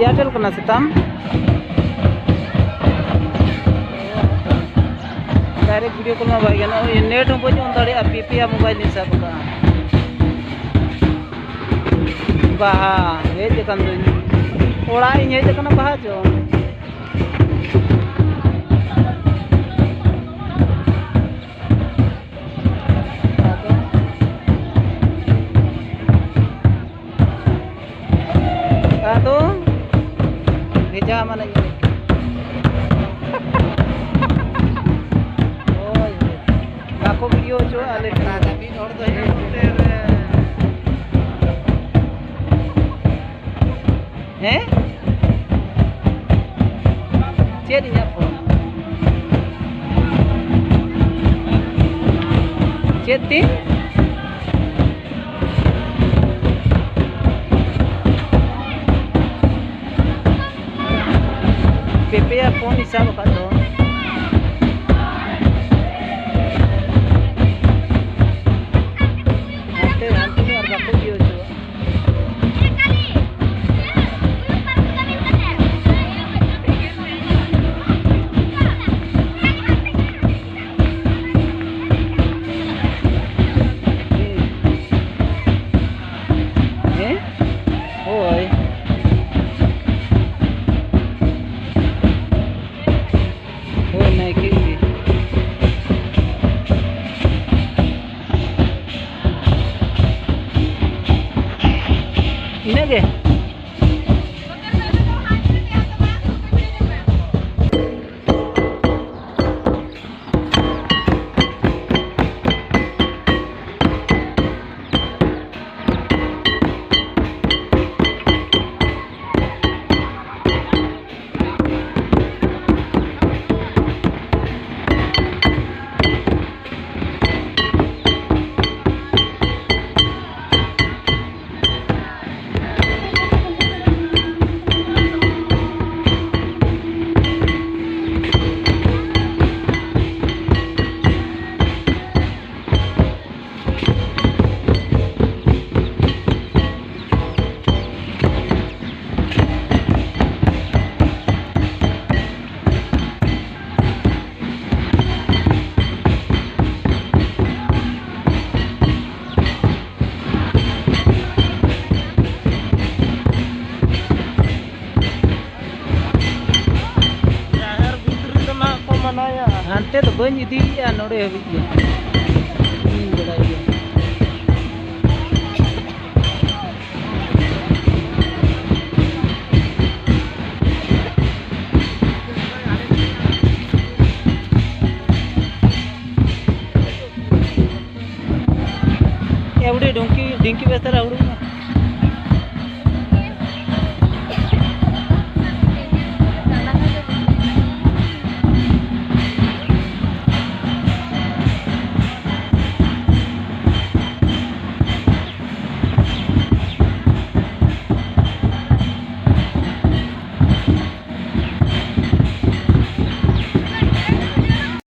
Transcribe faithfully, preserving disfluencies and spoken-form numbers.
Airtel ᱠᱟᱱᱟ ᱥᱮ ᱛᱟᱢ? Direct video call ᱢᱟ ᱵᱟᱭ ᱜᱟᱱᱚᱜᱼᱟ, net ᱦᱚᱸ ᱵᱟᱹᱧ on ᱫᱟᱲᱮᱭᱟᱜᱼᱟ, ᱯᱮᱯᱮᱭᱟ mobile ᱤᱧ ᱥᱟᱵ ᱟᱠᱟᱫᱼᱟ᱾ ᱵᱟᱦᱟ ᱦᱮᱡ ᱟᱠᱟᱱ ᱫᱚᱧ, ᱚᱲᱟᱜ ᱤᱧ ᱦᱮᱡ ᱟᱠᱟᱱᱟ ᱵᱟᱦᱟ ᱡᱚᱢ᱾ ᱟᱫᱚ ᱵᱷᱮᱡᱟ ᱟᱢᱟᱞᱮ ᱧᱮᱞᱮᱫ ᱠᱟᱱᱟ᱾ ᱦᱳᱭ, ᱦᱳᱭ᱾ ᱵᱟᱠᱚ video ᱦᱚᱪᱚᱣᱟᱜᱼᱟ ᱟᱞᱮ ᱴᱷᱮᱱ᱾ ᱢᱤᱫ ᱦᱚᱲ ᱫᱚ ᱦᱮᱱᱟᱜ ᱱᱚᱛᱮ ᱨᱮ᱾ ᱦᱮᱸ? ᱪᱮᱫ ᱤᱧᱟᱹᱜ phone? ᱪᱮᱫ ᱛᱤᱧ? ᱯᱮᱯᱮᱭᱟ phone ᱤᱧ ᱥᱟᱵ ᱟᱠᱟᱫ ᱫᱚ᱾ ᱦᱟᱱᱛᱮ, ᱦᱟᱱᱛᱮ ᱫᱚ ᱟᱨ ᱵᱟᱠᱚ ᱤᱭᱟᱹ ᱦᱚᱪᱚᱣᱟᱜ᱾ ᱦᱮᱸ? ᱦᱳᱭ᱾ ᱦᱟᱱᱛᱮ ᱫᱚ ᱵᱟᱹᱧ ᱤᱫᱤᱭᱮᱫᱼᱟ, ᱱᱚᱰᱮ ᱦᱟᱹᱵᱤᱡ ᱜᱮ ᱤᱧ ᱵᱟᱲᱟᱭ ᱜᱮᱭᱟ᱾ ᱮ ᱵᱩᱰᱷᱤ, ᱰᱷᱩᱝᱠᱤ, ᱰᱷᱤᱝᱠᱤ ᱵᱮᱥ ᱫᱷᱟᱨᱟ ᱦᱩᱲᱩᱝ ᱢᱮ᱾